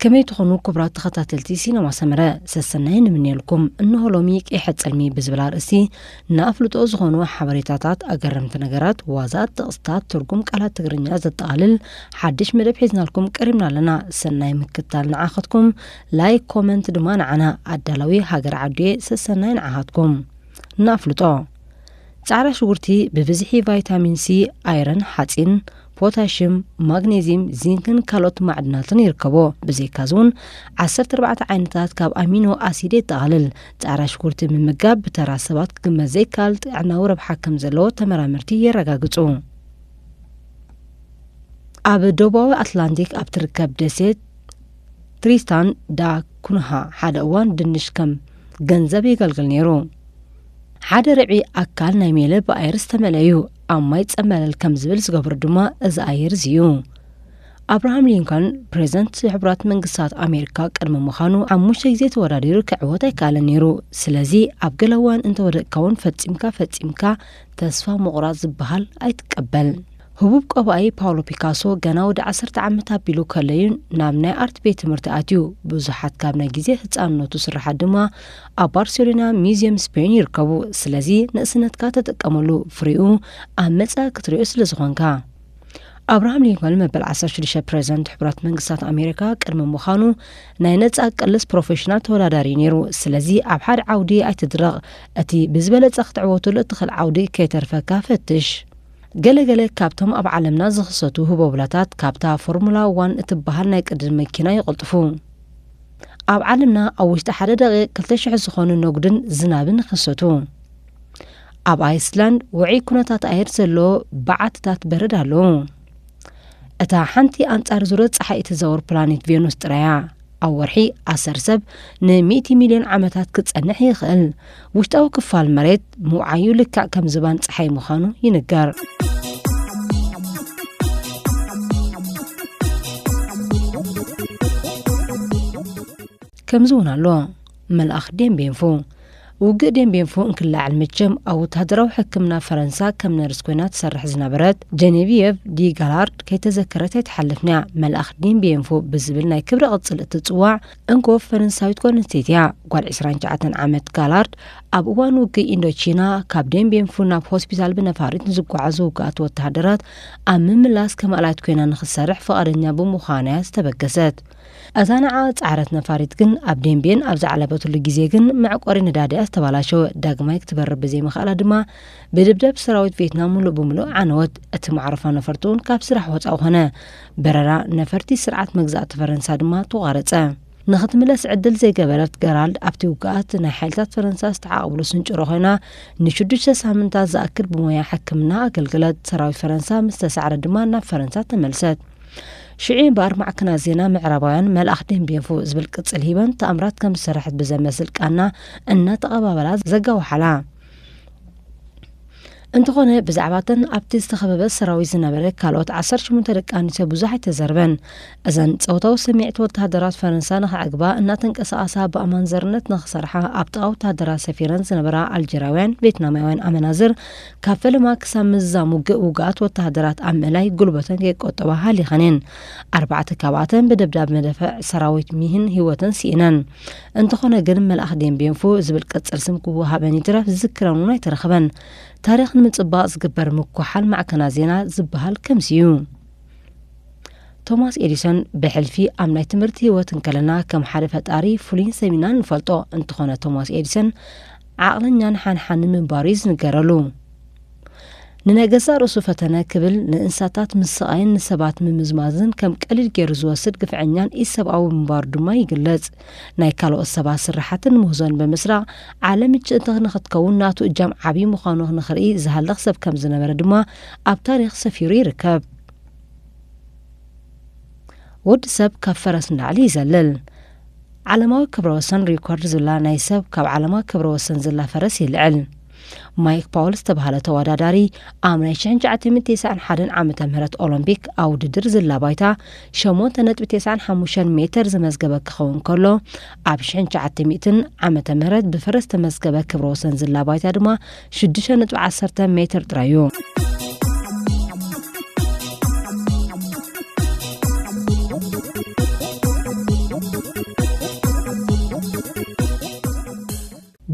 ከመይ ትኾኑ ክቡራት ተኸታተልቲ ሲነማ ሰመረ? ሰሰናይ ንምንየልኩም። እንሆ ሎሚ ቀይሐ ጽልሚ ብዝብል ኣርእስቲ ንኣፍልጦ ዝኾኑ ሓበሬታታት፣ ኣገረምቲ ነገራት፣ ዋዛት፣ ጥቕስታት፣ ትርጉም ቃላት ትግርኛ ዘጠቓልል ሓድሽ መደብ ሒዝናልኩም ቀሪብና ኣለና። ሰናይ ምክትታል ንዓኸትኩም። ላይክ፣ ኮመንት ድማ ንዓና። ኣዳላዊ ሃገር ዓዱየ፣ ሰሰናይ ንዓኻትኩም። ንኣፍልጦ። ጻዕዳ ሽጉርቲ ብብዝሒ ቫይታሚን ሲ፣ ኣይረን፣ ሓጺን፣ ፖታሽም፣ ማግኔዚም፣ ዚንክን ካልኦት ማዕድናትን ይርከቦ። ብዘይካዚ እውን ዓሰርተ ኣርባዕተ ዓይነታት ካብ ኣሚኖ ኣሲድ የጠቓልል። ጻዕዳ ሽጉርቲ ምምጋብ ብተራ ሰባት ክግመት ዘይከኣል ጥዕናዊ ረብሓ ከም ዘለዎ ተመራመርቲ የረጋግጹ። ኣብ ደቡባዊ ኣትላንቲክ ኣብ ትርከብ ደሴት ትሪስታን ዳ ኩንሃ ሓደ እዋን ድንሽ ከም ገንዘብ የገልግል ነይሩ። ሓደ ርብዒ ኣካል ናይ ሜለ ብኣየር ዝተመልአ እዩ። ኣብ ማይ ጸመለል ከም ዝብል ዝገብሮ ድማ እዚ ኣየር እዚ እዩ። ኣብርሃም ሊንኮን ፕሬዝደንት ሕቡራት መንግስታት ኣሜሪካ ቅድሚ ምዃኑ ሓሙሽተ ግዜ ተወዳዲሩ ክዕወት ኣይከኣለን ነይሩ። ስለዚ ኣብ ገለ እዋን እንተወደቅካ እውን ፈጺምካ ፈጺምካ ተስፋ ምቑራጽ ዝበሃል ኣይትቀበል። ህቡብ ቀባኢ ፓውሎ ፒካሶ ገና ወዲ ዓሰርተ ዓመት ኣቢሉ ከሎ እዩ ናብ ናይ ኣርት ቤት ትምህርቲ ኣትዩ። ብዙሓት ካብ ናይ ግዜ ህጻንነቱ ስርሓት ድማ ኣብ ባርሴሎና ሚውዚየም ስፔን ይርከቡ። ስለዚ ንእስነትካ ተጥቀመሉ፣ ፍሬኡ ኣብ መጻኢ ክትሪኦ ስለ ዝኾንካ። ኣብርሃም ሊንኮን መበል ዓሰርተ ሽዱሽተ ፕሬዝደንት ሕቡራት መንግስታት ኣሜሪካ ቅድሚ ምዃኑ ናይ ነጻ ቅልስ ፕሮፌሽናል ተወዳዳሪ እዩ ነይሩ። ስለዚ ኣብ ሓደ ዓውዲ ኣይትድረቕ፣ እቲ ብዝበለጸ ክትዕወተሉ እትኽእል ዓውዲ ከይተርፈካ ፈትሽ። ገለገለ ካብቶም ኣብ ዓለምና ዝኽሰቱ ህቦብላታት ካብታ ፎርሙላ ዋን እትበሃል ናይ ቅድድም መኪና ይቕልጥፉ። ኣብ ዓለምና ኣብ ውሽጢ ሓደ ደቂቕ ክልተ ሽሕ ዝኾኑ ነጉድን ዝናብን ይኽሰቱ። ኣብ ኣይስላንድ ውዑይ ኩነታት ኣየር ዘለዎ በዓትታት በረድ ኣለዉ። እታ ሓንቲ ኣንጻር ዙረት ጸሓይ እትዘውር ፕላኔት ቬኑስ ጥራያ። ኣብ ወርሒ ኣሰር ሰብ ንሚእቲ ሚልዮን ዓመታት ክጸንሕ ይኽእል። ውሽጣዊ ክፋል መሬት ምውዓዩ ልክዕ ከም ዝባን ጸሓይ ምዃኑ ይንገር። ከምዚ እውን ኣሎ። መልኣኽ ዴምቤንፎ። ውግእ ዴምቤንፎ እንክለዓል መቸም ኣብ ወተሃደራዊ ሕክምና ፈረንሳ ከም ነርስ ኮይና ትሰርሕ ዝነበረት ጀኔቪየቭ ዲ ጋላርድ ከይተዘከረት ኣይትሓልፍን እያ። መልኣኽ ዴምቤንፎ ብዝብል ናይ ክብሪ ቅጽል እትጽዋዕ እንኮ ፈረንሳዊት ጓል ኣንስተይቲ እያ። ጓል ዕስራን ትሽዓተን ዓመት ጋላርድ ኣብ እዋን ውግእ ኢንዶቺና ካብ ዴምቤንፎ ናብ ሆስፒታል ብነፋሪት ንዝጓዓዙ ውጉኣት ወተሃደራት ኣብ ምምላስ ከማእላይት ኮይና ንኽትሰርሕ ፍቓደኛ ብምዃና እያ ዝተበገሰት። እዛ ንዓ ጻዕረት ነፋሪት ግን ኣብ ዴምቤን ኣብ ዘዕለበትሉ ግዜ ግን መዕቆሪ ነዳዲኣ ዝተባላሸወ። ዳግማይ ክትበርር ብዘይምኽኣላ ድማ ብድብደብ ሰራዊት ቬትናም ምሉእ ብምሉእ ዓነወት። እቲ መዕረፋ ነፈርቲ እውን ካብ ስራሕ ወጻኢ ኮነ። በረራ ነፈርቲ ስርዓት መግዛእቲ ፈረንሳ ድማ ተቋረጸ። ንኽትምለስ ዕድል ዘይገበረት ገራልድ ኣብቲ ውግኣት ናይ ሓይልታት ፈረንሳ ዝተዓቐብሉ ስንጭሮ ኮይና ንሽዱሽተ ሳምንታት ዝኣክል ብሞያ ሕክምና ኣገልግለት። ሰራዊት ፈረንሳ ምስ ተሳዕረ ድማ ናብ ፈረንሳ ተመልሰት። ሽዑ እምበኣር ማዕከናት ዜና ምዕራባውያን መልኣኽ ዴምቤንፎ ዝብል ቅጽል ሂበን ተኣምራት ከም ዝሰርሐት ብዘመስል ቃና እናተቐባበላ ዘጋውሓላ። እንተኾነ ብዛዕባተን ኣብቲ ዝተኸበበ ሰራዊት ዝነበረ ካልኦት ዓሰርተ ሸሞንተ ደቂ ኣንስትዮ ብዙሕ ኣይተዘርበን። እዘን ጾታዊ ስምዒት ወተሃደራት ፈረንሳ ንኸዕግባ እናተንቀሳቐሳ ብኣማንዘርነት ንኽሰርሓ ኣብ ጥቓ ወተሃደራት ሰፊረን ዝነበራ ኣልጀራውያን ቬትናማውያን ኣመናዝር ካብ ፈለማ ክሳብ ምዝዛም ውግእ ውጉኣት ወተሃደራት ኣብ ምእላይ ጉልበተን ከይቆጠባ ሃሊኸን እየን። ኣርባዕተ ካብኣተን ብደብዳብ መደፍዕ ሰራዊት ሚህን ህይወተን ስኢነን። እንተኾነ ግን መልኣኽ ዴምቤንፎ ዝብል ቅጽል ስም ክወሃበን ይትረፍ ዝዝክረን እውን ኣይተረኸበን። ታሪኽ ንምጽባቕ ዝግበር ምኩሓል ማዕከናት ዜና ዝበሃል ከምዚ እዩ። ቶማስ ኤዲሰን ብሕልፊ ኣብ ናይ ትምህርቲ ህይወት እንከለና ከም ሓደ ፈጣሪ ፍሉይን ሰብ ኢና ንፈልጦ። እንተኾነ ቶማስ ኤዲሰን ዓቕለኛን ሓንሓንን ምንባሩ እዩ ዝንገረሉ። ንናይ ገዛእ ርእሱ ፈተነ ክብል ንእንስሳታት ምስቓይን ንሰባት ምምዝማዝን ከም ቀሊል ገይሩ ዝወስድ ግፍዐኛን ኢሰብኣዊ ምንባሩ ድማ ይግለጽ። ናይ ካልኦት ሰባት ስርሓትን ምህዞን ብምስራቕ ዓለም ምችእቲ ንኽትከውን ናቱ እጃም ዓብዪ ምዃኑ ንኽርኢ ዝሃልኽ ሰብ ከም ዝነበረ ድማ ኣብ ታሪኽ ሰፊሩ ይርከብ። ወዲ ሰብ ካብ ፈረስ ንላዕሊ ይዘልል። ዓለማዊ ክብረ ወሰን ሪኮርድ ዝላ ናይ ሰብ ካብ ዓለማዊ ክብረ ወሰን ዝላ ፈረስ ይልዕል። ማይክ ፓውል ዝተባህለ ተወዳዳሪ ኣብ ናይ ሽሕን ትሽዓተ ሚእትን ተስዓን ሓደን ዓመተ ምህረት ኦሎምፒክ ኣብ ውድድር ዝላ ባይታ ሸሞንተ ነጥቢ ተስዓን ሓሙሽተን ሜትር ዝመዝገበ ክኸውን ከሎ፣ ኣብ ሽሕን ትሽዓተ ሚእትን ዓመተ ምህረት ብፈረስ ተመዝገበ ክብረ ወሰን ዝላ ባይታ ድማ ሽዱሽተ ነጥቢ ዓሰርተ ሜትር ጥራይ እዩ።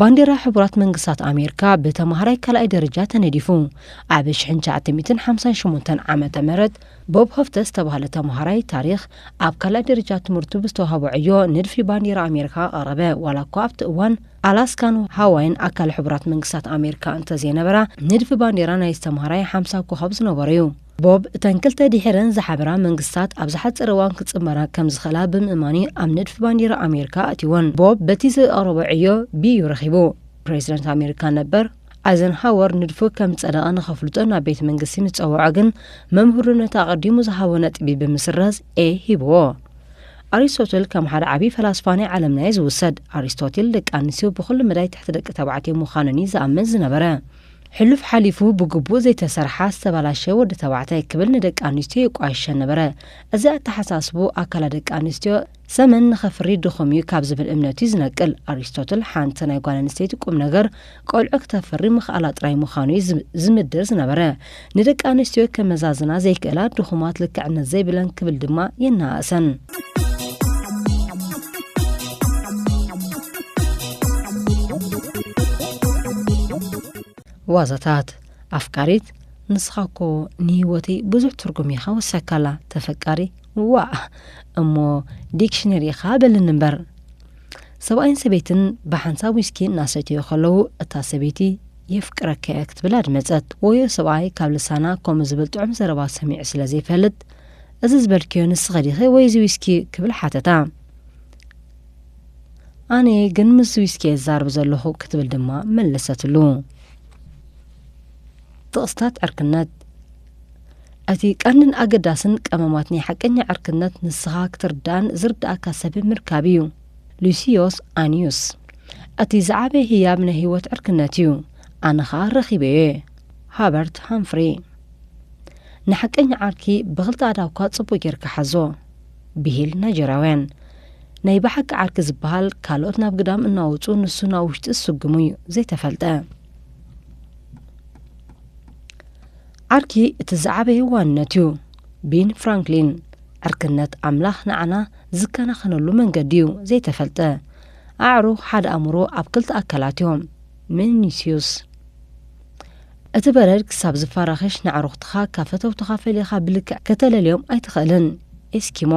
ባንዴራ ሕቡራት መንግስታት ኣሜሪካ ብተምሃራይ ካልኣይ ደረጃ ተነዲፉ። ኣብ ሽሕን ትሽዓተ ሚእትን ሓምሳን ሸሞንተን ዓመተ ምህረት ቦብ ሆፍተ ዝተባህለ ተምሃራይ ታሪኽ ኣብ ካልኣይ ደረጃ ትምህርቱ ብዝተዋህቦ ዕዮ ንድፊ ባንዴራ ኣሜሪካ ኣቕረበ። ዋላ እኳ ኣብቲ እዋን ኣላስካን ሃዋይን ኣካል ሕቡራት መንግስታት ኣሜሪካ እንተዘይነበራ፣ ንድፊ ባንዴራ ናይ ዝተምሃራይ ሓምሳ ኮኸብ ዝነበሮ እዩ። ቦብ እተን ክልተ ድሒረን ዝሓበራ መንግስታት ኣብ ዝሓጸረ እዋን ክጽመራ ከም ዝኽእላ ብምእማኑ ኣብ ንድፊ ባንዴራ ኣሜሪካ ኣእትወን። ቦብ በቲ ዘቕረቦ ዕዮ ቢዩ ረኺቡ። ፕሬዚደንት ኣሜሪካ ነበር ኣይዘንሃወር ንድፉ ከም ዝጸደቐ ንኸፍልጦ ናብ ቤት መንግስቲ ምስ ጸውዖ ግን፣ መምህሩ ነቲ ኣቐዲሙ ዝሃቦ ነጥቢ ብምስራዝ ኤ ሂብዎ። ኣሪስቶትል ከም ሓደ ዓቢ ፈላስፋ ናይ ዓለምና እዩ ዝውሰድ። ኣሪስቶትል ደቂ ኣንስትዮ ብኹሉ መዳይ ትሕቲ ደቂ ተባዕትዮ ምዃነን እዩ ዝኣምን ዝነበረ። ሕሉፍ ሓሊፉ ብግቡእ ዘይተሰርሓ ዝተበላሸ ወዲ ተባዕታይ ክብል ንደቂ ኣንስትዮ የቋሽሸ ነበረ። እዚ ኣተሓሳስቡ ኣካላት ደቂ ኣንስትዮ ሰመን ንኸፍሪ ድኹም እዩ ካብ ዝብል እምነት እዩ ዝነቅል። ኣሪስቶትል ሓንቲ ናይ ጓል ኣንስተይቲ ቁም ነገር ቆልዑ ክተፍሪ ምኽኣላ ጥራይ ምዃኑ እዩ ዝም-፣ ዝምድር ዝነበረ። ንደቂ ኣንስትዮ ከመዛዝና ዘይክእላ ድኹማት ልክዕነት ዘይብለን ክብል ድማ የነኣእሰን። ዋዛታት። ኣፍቃሪት፣ ንስኻ እኮ ንህይወተይ ብዙሕ ትርጉም ኢኻ ወሲኽካላ። ተፈቃሪ፣ ዋእ፣ እሞ ዲክሽነሪ ኢኻ በልኒ እምበር። ሰብኣይን ሰበይትን ብሓንሳብ ዊስኪ እናሰተዩ ከለዉ፣ እታ ሰበይቲ፣ "የፍቅረካ እየ" ክትብል ኣድመጸት። ወዮ ሰብኣይ ካብ ልሳና ከምኡ ዝብል ጥዑም ዘረባ ሰሚዑ ስለ ዘይፈልጥ፣ "እዚ ዝበልክዮ ንስኺ ዲኺ ወይ እዚ ዊስኪ?" ክብል ሓተታ። "ኣነ ግን ምስ ዊስኪ እየ ዝዛረብ ዘለኹ" ክትብል ድማ መለሰትሉ። ጥቕስታት ዕርክነት። እቲ ቀንድን ኣገዳስን ቀመማት ናይ ሓቀኛ ዕርክነት ንስኻ ክትርዳእን ዝርዳእካ ሰብን ምርካብ እዩ። ሉሲዮስ ኣኒዩስ። እቲ ዝዓበየ ህያብ ናይ ህይወት ዕርክነት እዩ። ኣነ ኸኣ ረኺበዮ እየ። ሃበርት ሃምፍሪ። ንሓቀኛ ዓርኪ ብኽልተ ኣእዳውካ ጽቡቕ ጌርካ ሓዞ። ብሂል ናይጀርያውያን። ናይ ብሓቂ ዓርኪ ዝበሃል፣ ካልኦት ናብ ግዳም እናወጹ ንሱ ናብ ውሽጢ ዝስጉሙ እዩ። ዘይተፈልጠ። ዓርኪ እቲ ዝዓበየ ዋንነት እዩ። ቢን ፍራንክሊን። ዕርክነት ኣምላኽ ንዓና ዝከናኸነሉ መንገዲ እዩ። ዘይተፈልጠ። ኣዕሩኽ ሓደ ኣእምሮ ኣብ ክልተ ኣካላት እዮም። ሜኒሲዩስ። እቲ በረድ ክሳብ ዝፈራኸሽ ንኣዕሩኽትኻ ካብ ፈተውትኻ ፈሊኻ ብልክዕ ከተለልዮም ኣይትኽእልን። ኤስኪሞ።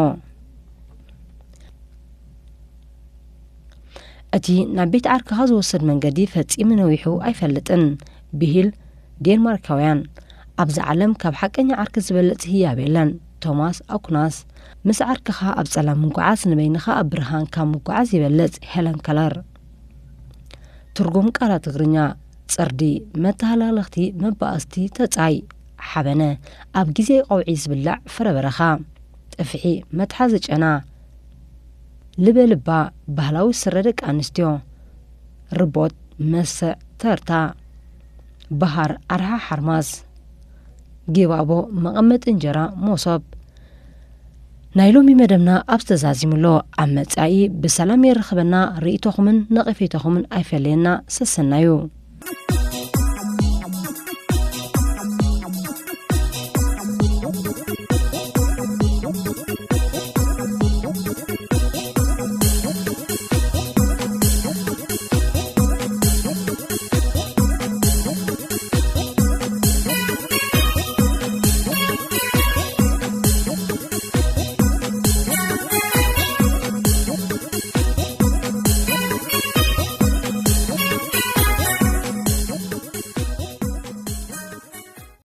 እቲ ናብ ቤት ዓርክኻ ዝወስድ መንገዲ ፈጺሙ ነዊሑ ኣይፈልጥን። ብሂል ዴንማርካውያን። ኣብዚ ዓለም ካብ ሓቀኛ ዓርኪ ዝበልጽ ህያብ የለን። ቶማስ ኣኩናስ። ምስ ዓርክኻ ኣብ ጸላም ምጉዓዝ ንበይንኻ ኣብ ብርሃን ካብ ምጉዓዝ ይበልጽ። ሄለን ከለር። ትርጉም ቃላት ትግርኛ። ጽርዲ፣ መተሃላለኽቲ፣ መባእስቲ፣ ተጻይ። ሓበነ፣ ኣብ ግዜ ቀውዒ ዝብላዕ ፍረ በረኻ። ጥፍሒ፣ መትሓዚ ጨና። ልበልባ፣ ባህላዊ ስረ ደቂ ኣንስትዮ። ርቦት፣ መስዕ፣ ተርታ። በሃር፣ ኣርሓ ሓርማዝ። ጊባቦ፣ መቐመጢ እንጀራ፣ ሞሶብ። ናይ ሎሚ መደብና ኣብዚ ተዛዚሙ ኣሎ። ኣብ መጻኢ ብሰላም የራኽበና፣ ርእይቶኹምን ነቐፌታኹምን ኣይፈለየና። ሰሰናዩ።